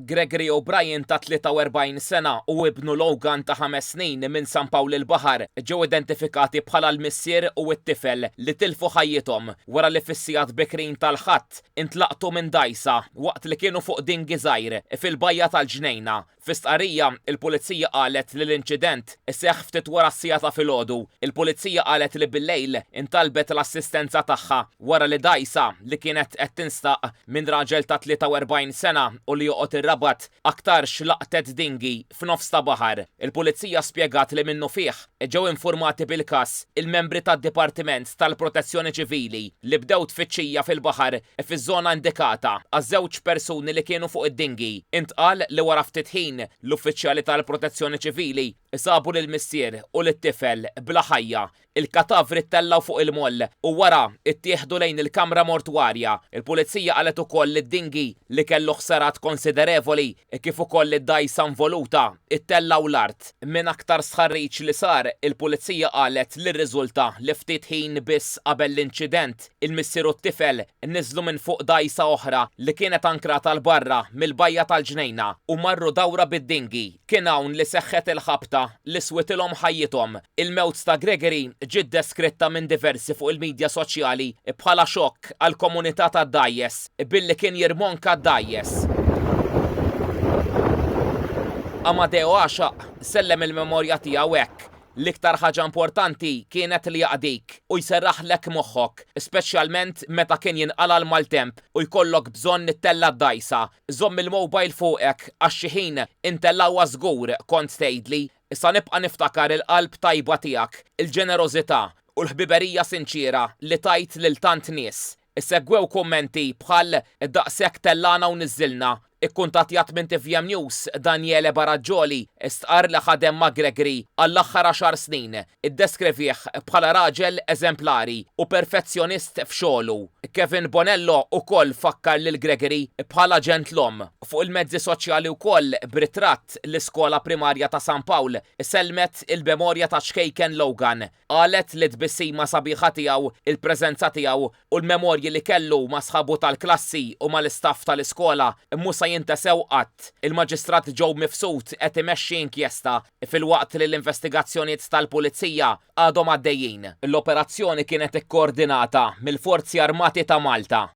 Gregory O'Brien ta' 43 sena u ibnu Logan ta' ħames snin minn San Pawl il-Baħar ġew identifikati bħala l-missier u t-tifel li tilfu ħajjithom wara li fis-sigħat bikrin tal-Ħadd intlaqtu minn dgħajsa waqt li kienu fuq dinghy żgħir fil-bajja tal-Ġnejna. Fi stqarrija, il-Pulizija qalet li l-inċident seħħ ftit wara s-siegħa ta' filgħodu. Il-Pulizija qalet li bil-lejl intalbet l-assistenza tagħha wara li dgħajsa li kienet qed tinstaq minn raġel ta' 43 sena u li joqgħod ir-Rabat aktarx laqtet dinghy f'nofs ta' baħar. Il-Pulizija spjegat li minnufih ġew infurmati bil-każ il-membri tad-Dipartiment tal-Protezzjoni Ċivili li bdew tfittxija fil-baħar fiż-żona indikata għaż-żewġ persuni li kienu fuq id-dinghy. Intqal li wara ftit ħin l-uffiċjali tal-Protezzjoni Ċivili sabu lill-missier u lit-tifel bla ħajja. Il-katavri ttellgħu fuq il-moll u wara ttieħdu lejn il-kamra mortwarja. Il-Pulizija qalet ukoll li d-dinghy, li kellu ħsarat konsiderevoli, kif ukoll id-dgħajsa involuta, ittellgħu l-art. Minn aktar stħarriġ li sar, il-Pulizija qalet li rriżulta li ftit ħin biss qabel l-inċident, il-missier u t-tifel niżlu minn fuq dgħajsa oħra li kienet ankrata 'l barra mill-bajja tal-Ġnejna u marru dawra bid-dinghy. Kien hawn li seħħet il-ħabta li switilhom ħajjithom. Il-mewt ta' Gregory ġiet deskritta minn diversi fuq il-midja soċjali bħala xokk għall-komunità tad-dgħajjes billi kien jirmonka d-dgħajjes. Amadeo Għaxaq sellem il-memorja tiegħu hekk, L-iktar ħaġa importanti kienet li jaqdik u jserraħlek moħħok, speċjalment meta kien jinqala' l-maltemp u jkollok bżonn ittella' d-dgħajsa. Żomm il-mobile fuqek għax xi ħin intellgħuha żgur, kont tgħidli. Sa nibqa' niftakar il-qalb tajba tiegħek, il-ġenerożità u l-ħbiberija sinċiera li tajt lil tant nies. Segwew kummenti bħal 'daqshekk tellagħna u niżżilna'. Ikkuntattjat minn tvm News, Daniele Baraggioli stqarr li ħadem ma' Gregory għall-aħħar għaxar snin. Iddeskrivih bħala raġel eżemplari u perfezzjonist f'xogħlu. Kevin Bonello ukoll fakkar lil Gregory bħala ġentlom. Fuq il-mezzi soċjali wkoll b'ritratt l-iskola primarja ta' San Pawl sellmet il-memorja taċ-ċkejken Logan. Qalet li t-tbissima sabiħa tiegħu, il-preżenza tiegħu u l-memorji li kellu ma' sħabu tal-klassi u mal-istaff tal-iskola mhu se jintesew qatt. Il-Maġistrat Joe Mifsud qed imexxi inkjesta filwaqt li l-investigazzjonijiet tal-Pulizija għadhom għaddejjin. L-operazzjoni kienet ikkoordinata mill-Forzi Armati ta' Malta.